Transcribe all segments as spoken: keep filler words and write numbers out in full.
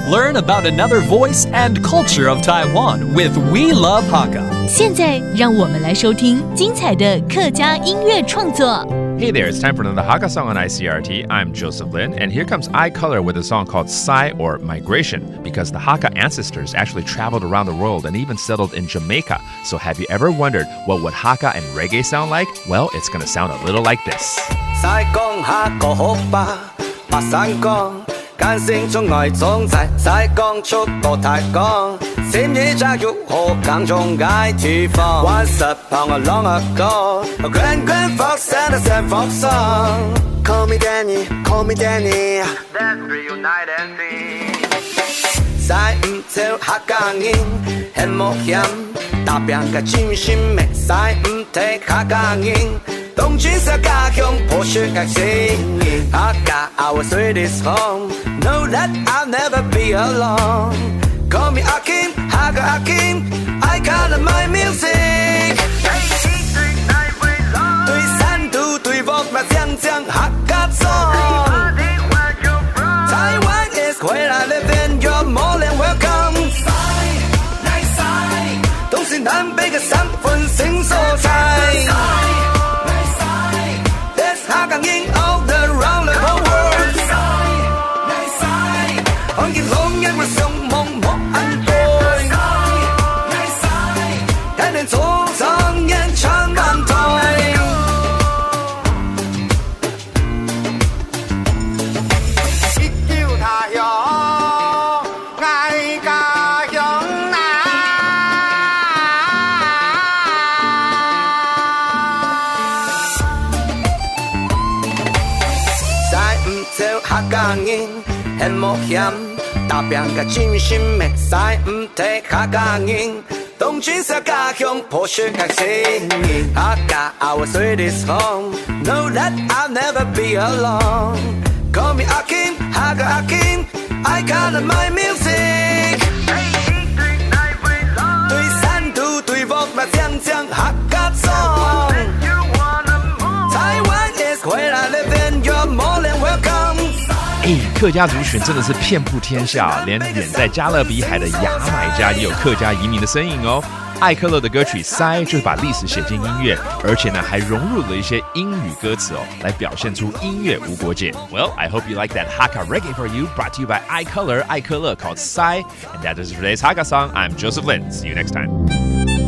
Learn about another voice and culture of Taiwan with We Love Hakka. 现在，让我们来收听精彩的客家音乐创作。 Hey there, it's time for another Hakka song on I C R T. I'm Joseph Lin, and here comes Eye Color with a song called Sai or Migration, because the Hakka ancestors actually traveled around the world and even settled in Jamaica. So have you ever wondered what would Hakka and reggae sound like? Well, it's gonna sound a little like this. 西江下个好吧，白山江，間先從外中在西江出到大江，先一隻玉河耕種个地方。Once upon a long ago, a grand grand fox and a sand fox song. Call me Danny, call me Danny. Let's reunite and sing. 西五朝客家人，很冒險，打拼个精神，西五朝客家人。 東京是家鄉，博士个聲音。Hakka our sweetest home. No, that I'll never be alone. Call me Akin, Hakka Akin. I got my music. 對山肚對屋嘛，講講客家話。Taiwan is where I live and you're more than welcome. 東西南北个三分新所在。There's Hakka人all around the whole world. 歡迎來到我上網莫安排。天天早上演唱晚會。 一九他鄉，𠊎家鄉啊。西五朝客家人，很冒險，打拼个精神，西五朝客家人。 東京是家鄉，博士个聲音。Hakka our sweetest home. No, that I'll never be alone. Call me Akin, Hakka Akin. I got my music. 對山肚對屋嘛，講講客家話。Taiwan is where I live and you're more than welcome. 哎，客家族群真的是遍布天下啊，连远在加勒比海的牙买加也有客家移民的身影哦。艾科勒的歌曲《Sai》就是把历史写进音乐，而且呢还融入了一些英语歌词哦，来表现出音乐无国界。Well, I hope you like that Hakka reggae for you, brought to you by Eye Color, Eye Color called Sai. And that is today's Hakka song. I'm Joseph Lin. See you next time.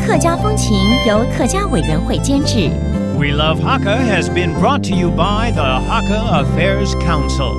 客家风情由客家委员会监制。 We Love Hakka has been brought to you by the Hakka Affairs Council.